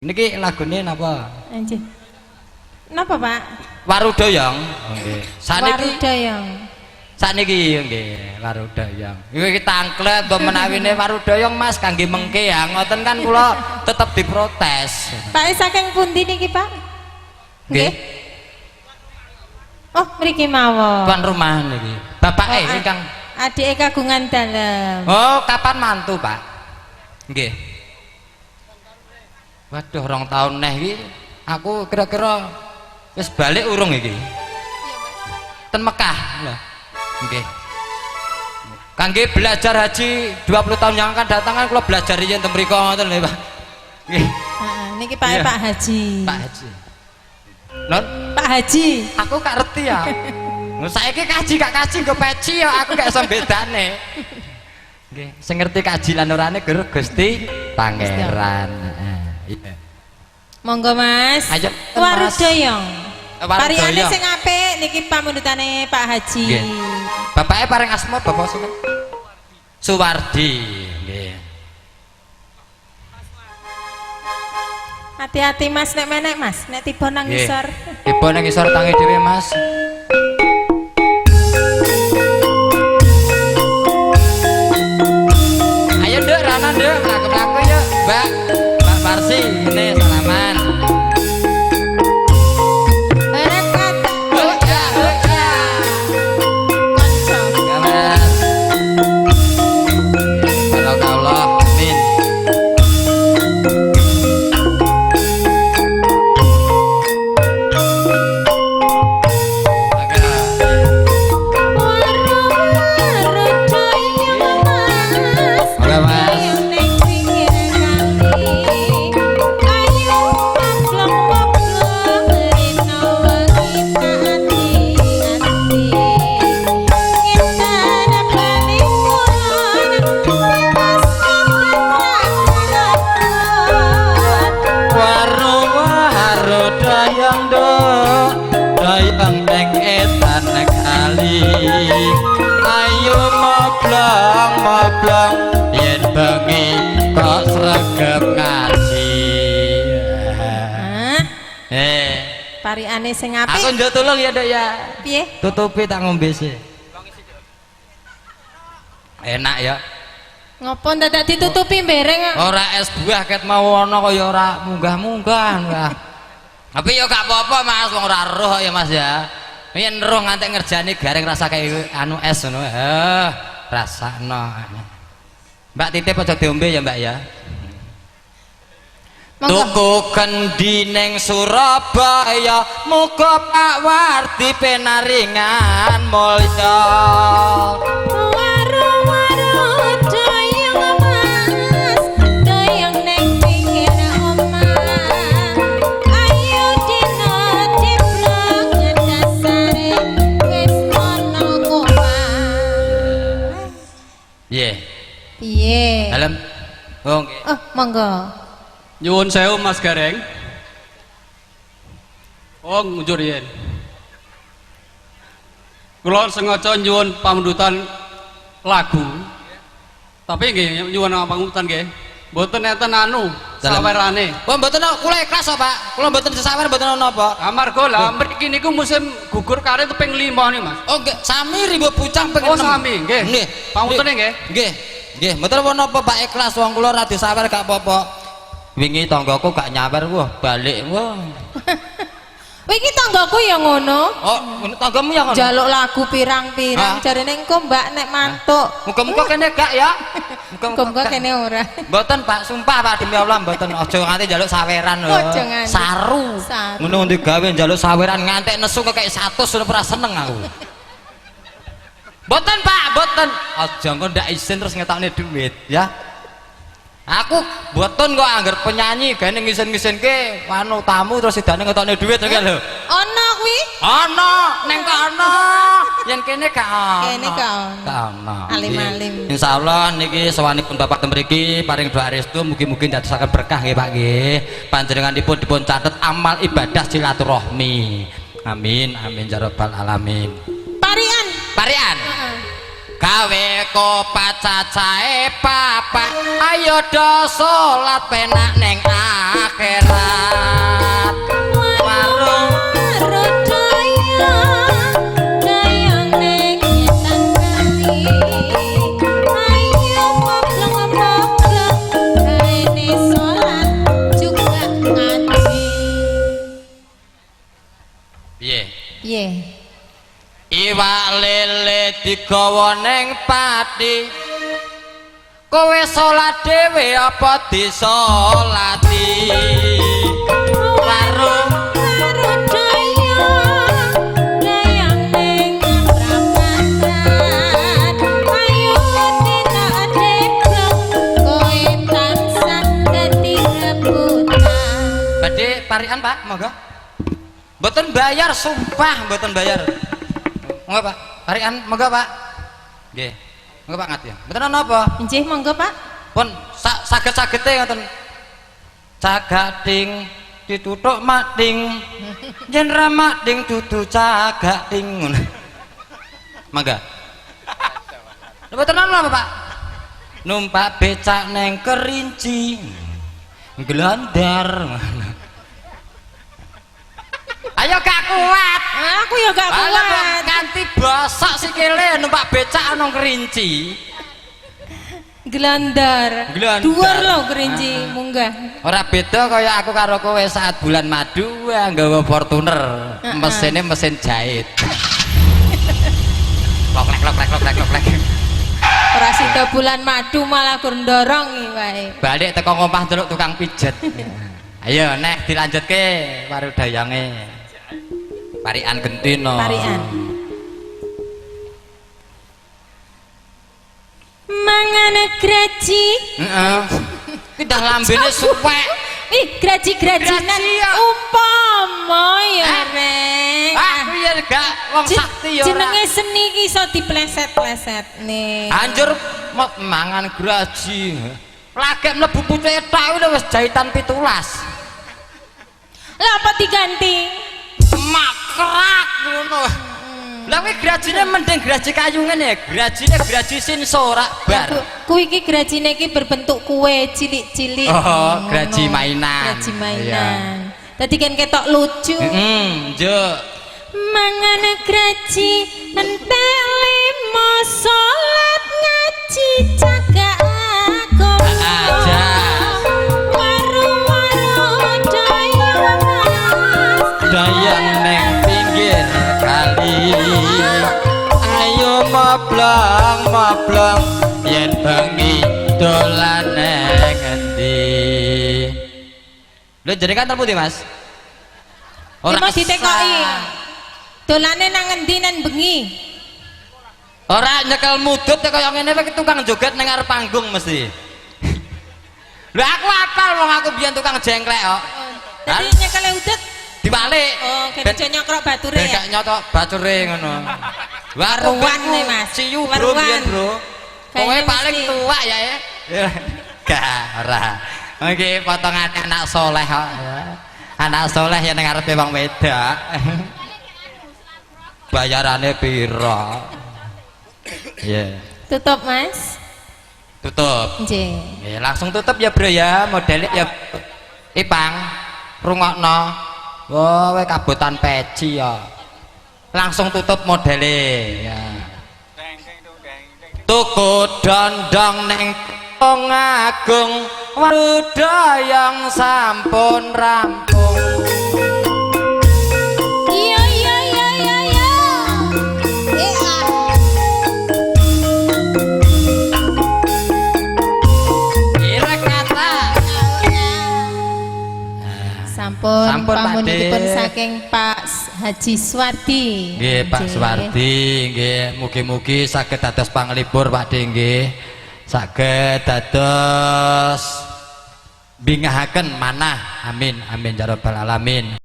Niki lagune napa? Nggih. Napa, Pak? Warudoyong. Nggih. Saniki Warudoyong. Sakniki nggih Warudoyong. Iki tangklet mbok menawine Warudoyong Mas kangge mengke ya ngoten kan kula tetep diprotes. Pak saking pundi niki, Pak? Nggih. Oh, mriki mawon. Tuan rumah niki. Bapake oh, ingkang adike kagungan dalem. Oh, kapan mantu, Pak? Nggih. Waduh, 2 tahun neh iki aku kira-kira wis balik urung iki. Ten Mekah lho. Nggih. Kangge belajar haji 20 tahun yang akan datang kan kula belajar yen ten mriku ngoten lho, Pak. Nggih. Heeh, niki Pak Pak Haji. Pak Haji. Non? Pak Haji. Aku gak ngerti ya. Saiki kaji gak kaji nggo peci ya aku gak iso bedane. Nggih, sing ngerti kaji lan orane Gusti Pangeran. Heeh. Iya. Monggo Mas. Ayo Warudoyong. Pariyane sing apik niki pamundhutane Pak Haji. Nggih. Bapake paring asma Bapak sinten? Suwardi. Nggih. Hati-hati Mas nek menek Mas, nek tiba nang ngisor. Tiba nang ngisor tangi dhewe Mas. Ayo Nduk, Rana Nduk, mlaku-mlaku yuk, Mbak. Mbak Parsi, ini salaman. Moblong yen bengi kok sregep ngaji. Parikane sing apik. Aku njuk tulung ya, Dok ya. Piye? Tutupi tak ngombe sih. Enak ya. Ngopo ndadak ditutupi mbereng? Ora es buah ket mau ana kaya ora munggah-munggah. Tapi ya gak apa-apa Mas, wong ora roh ya Mas ya. Yen roh ngantek ngerjani gareng rasa kayak anu es ngono. Rasakno. Mbak titip aja diombe ya Mbak ya. Tuku kendi ning Surabaya, muga Pak Wardi penaringan mulya. Waru-waru doyong Mas, doyong ning pinggir omah. Ayo dina diblong dasare wis ana omah. Piye? Piye? Dalem. Oh nggih. Oh, monggo. Nyuwun sewu Mas Gareng. Oh, ngunjur yen. Kula sengaja nyuwun pamundutan lagu. Tapi nggih nyuwun pamundutan nggih. Mboten enten anu sawerane. Oh, mboten kula ikhlas kok, Pak. Kula mboten sesawer mboten napa. Amarga lah mriki niku musim gugur karet ping 5 nih, Mas. Oh, nggih, sami rimbo pucang ping 6. Oh, sami nggih. Nggih. Pamundutane nggih. Nggih. Nggih, mboten napa Pak ikhlas wong kula ora disawer gak apa-apa. Wingi tanggaku gak nyawer, wah balik wah. Wingi tanggaku ya ngono. Oh, tanggamu ya ngono. Jaluk lagu pirang-pirang jarene engko Mbak nek mantuk. Muga-muga kene gak ya. Muga-muga kene ora. Mboten Pak, sumpah Pak demi Allah mboten. Aja nganti njaluk saweran lho. Saru. Ngono digawe njaluk saweran ngantek nesu kekek 100 ngono ora seneng aku. Mboten Pak, mboten. Aja engko ndak izin terus ngetokne duit ya. Aku mboten kok angger penyanyi gane ngisen-ngisenke anu tamu terus sidane ngetokne duit ngene lho. Ana kuwi? Ana, neng kok ana. Yen kene gak ana. Kene gak ana. Gak ana. Alim-alim. Insyaallah niki sowanipun Bapak ten mriki paring doa restu mugi-mugi ndadosaken berkah nggih Pak nggih. Panjenenganipun dipun catet amal ibadah silaturahmi. Amin amin ya rabbal alamin. Parian. Parian. Heeh. Gawe kopat cacahe papat, ayo do salat penak ning akhirat. Warung Dayang neng nyetan kali. Ayo moblong-moblong, gaene salat juga ngaji. Piye? Piye? Iwak lele digawa ning pati. Kowe salat dhewe apa disolati? Warung Dayang neng prapatan. Ayo tindak deblong, kowe tansah dadi rebutan. Badhe parikan, Pak, monggo. Mboten bayar, sumpah mboten bayar. Monggo, Pak. Parikan, monggo, Pak. Nggih. Monggo Pak Ngati. Mboten ana apa? Nggih, monggo Pak. Pun saged-sagete ngoten. Cagating ditutuk mating. Yen ra mating dudu cagating ngono. Mangga. Mboten ana apa, Pak? Numpak becak neng Kerinci. Glandar. Ayo gak kuat. Aku ya gak Alah, kok kuat. Nganti bosok sikile numpak becak nang Kerinci. Glandar. Glandar. Dhuwur lho Kerinci, munggah. Ora beda kaya aku karo kowe saat bulan madu nggawa Fortuner, mesinnya mesin jahit. Loklek loklek loklek loklek. Ora sida bulan madu malah gur ndorong iki wae. Balik teko ngomah delok tukang pijet. Ayo nek dilanjutke waru dayange. Parikan gentino. Parikan. Mangan graji. Heeh. Ki dah lambene suwek. Ih, graji-grajinan Graji ya. umpama ya, Eh? Reng. Ah, kuwi ya gak wong sakti ya ora. Jenenge seni ki iso dipleset-pleset nih. Anjur mangan graji. Lagi mlebu pucuke tok kuwi wis jahitan 17. Lah apa diganti? Makrak ngono. Lah kuwi grajine mending graji kayu ngene ya, grajine graji sinso ora bar. Kuwi iki grajine iki berbentuk kue cilik-cilik. Oh, graji Ngono. mainan. Graji mainan. Dadi kan ketok lucu. Heeh, njuk. Mangan graji entek limo salat ngaji cagak agama. Aja. Waru-waru dayang mas. Dayang neng pinggir kali. Ayo moblong moblong yen bengi dolan neng endi. Lho jenengan kan pundi, Mas? Ora mau ditekoki. Dolane nang endi nen bengi? Ora nyekel mudut kaya ngene iki tukang joget nang ngarep panggung mesti. Lho aku apal wong aku biyen tukang jengklek kok. Dadi nyekele udut. Dibalik. Oh, kene aja nyokrok bature Ben ya. gak nyotok bature ngono. Waruan nih, Mas. Ciyu bro Waruan. biyen, Bro. Kowe Kayaknya paling mesti. tua ya ya. Gak ora. Iki potongan anak soleh kok. Anak soleh yang nang ngarepe wong wedok. Bayarane pira? Iya. Tutup, Mas. Tutup. Nggih. Nggih, langsung tutup ya, Bro ya. Modele ya Ipang, rungokno. Wah, kowe kabotan peci ya. Langsung tutup modele ya. Tuku dondong neng Agung Warudayang sampun rampung. Iya iya iya iya iya. Eh ah. Kira kata Sampun, Sampun, Pak pamundhutipun De. saking Pak Haji Suwardi. Nggih Pak Nggih. Suwardi nggih mugi-mugi saged dados panglipur Pak De nggih. Saged dados bingahaken manah. Amin amin ya rabbal alamin.